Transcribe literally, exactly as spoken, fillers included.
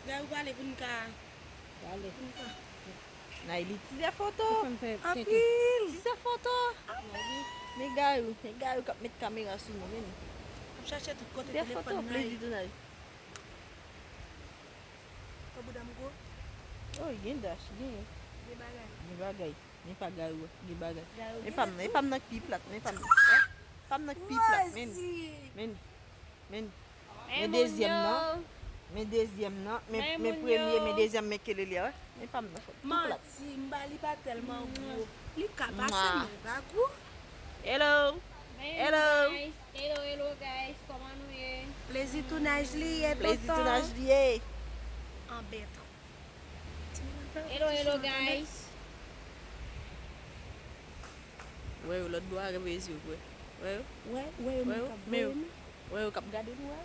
Gay ou pale pou n ka. Pale. Pou n ka. Nayli tizè foto. Anpil. Anpil. Tizè foto. Men Gayou, men Gayou k ap met kamera sou nou, men. Ap chache tout kote Tizè foto, telefòn nan. plezi tounaj. Kò bouda m gwo. Oh, gen dash, gen. Gen bagay. Gen bagay. Men pa Gayou, gen bagay. Gayou Men gen pa m, tout. men pa m nan k pi plat, men pa m. Hein? Pa m nan k pi plat, men. Rosie. Men, men, Hey, men dezyèm moun nan. yo. Men dezyèm nan. Men, Hey, men moun premye, yo. Men dezyèm, men kele li a, wè. Men pa m nan foto. Pi plat. Manti, m ba li pa tèlman gwo. Li ka pase, Mwah. men li pa gwo. Hello. Hey, Hello. Guys. Hello, hello, guys. Kòman nou ye? Plezi tounaj li ye, Plezi tonton. Tounaj li ye. Anbèt. Hello, hello, guys. Wè yo lòt bò a, reveye zye w, wè. Wè yo. Wè, wè yo Wè menm yo, k ap men yo. voye m. Wè yo k ap gade nou, wè.